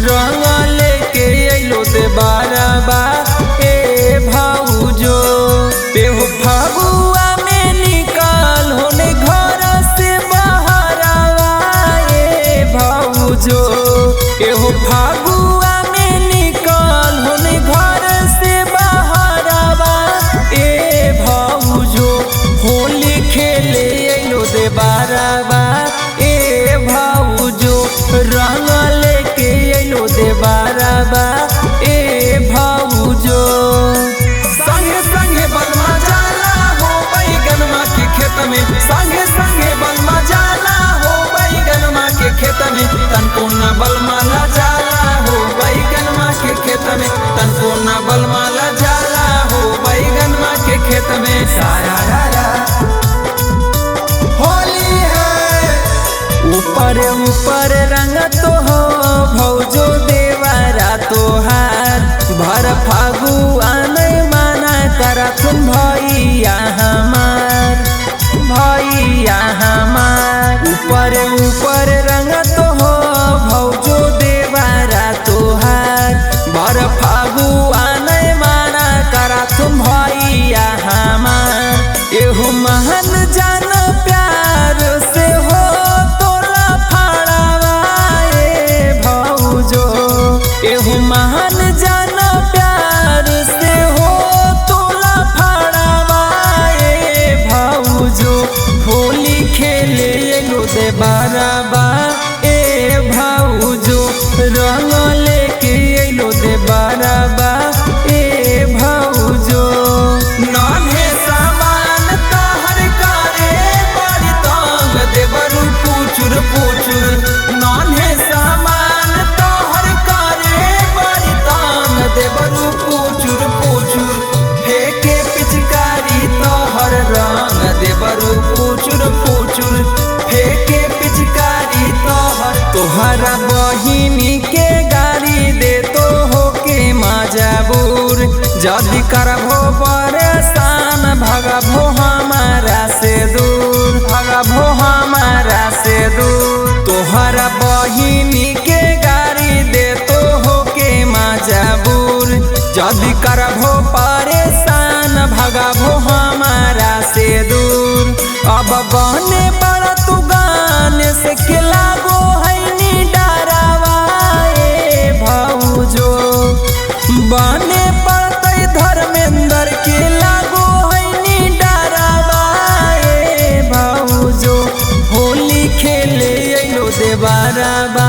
रंग लेके अइलो देवरवा ए भौजो। तेहु फगुआ में निकाल होने घर से बहरवा ए भौजो। एहु फगुआ में निकाल होने घर से बहरवा ए भौजो। होली खेले अइलो देवरवा ए भौजो, रंग लेके अइलो देवरवा ए भौजो। संगे संगे बलमा जाला हो बैगनमा के खेत में, संगे संगे बलमा जाला हो बैगनमा के खेत में, तनको न बलमा ला जाला हो बैगनमा के खेत में, तनको न बलमा ला जाला हो बैगनमा के खेत में। सारा रा रा होली है। ऊपर ऊपर रंग तो हो भौजो देवरा तोहार, भर फागुआ नहीं माना करथुन भैया हमार, भैया हमार। ऊपर ऊपर रंग तो हो भौजो देवरा तोहार, भर फागुआ नहीं माना करथुन भैया हमार। एहु महन जान प्यार से हो तोला फाड़ावा ए भौजो। एहु महान जान प्यार से हो तोला फाड़ावा ए भौजो। होली खेले अइलो देवरवा ए भौजो, रंग लेके अइलो देवरवा ए भौजो। नान्हे सामान तहर करे बड़ी तंग देवरु पुचुर पुचुर, नान्हे सामान तहर करे बड़ी तंग देवरु पुचुर पुचुर, फेके पिचकारी तोहर रंग देवरु पुचुर पुचुर, फेके पिचकारी तोहर। तोहरा बहिनी के गाली दे तो हो के मजबूर, जदि करभो परेशान भगभो हमारा से दूर, भगभो हमारा से दूर। तोहरा बहिनी के गाली दे तो हो के मजबूर, जदि करभो परेशान भगभो हमारा से दूर। अब बने बड़ा तू गाने से खिलागो है नी डरावा ए भौजो। बने पड़ते धर्मेंद्र के लागो है नी डरावा ए भौजो। होली खेले अइलो देवरवा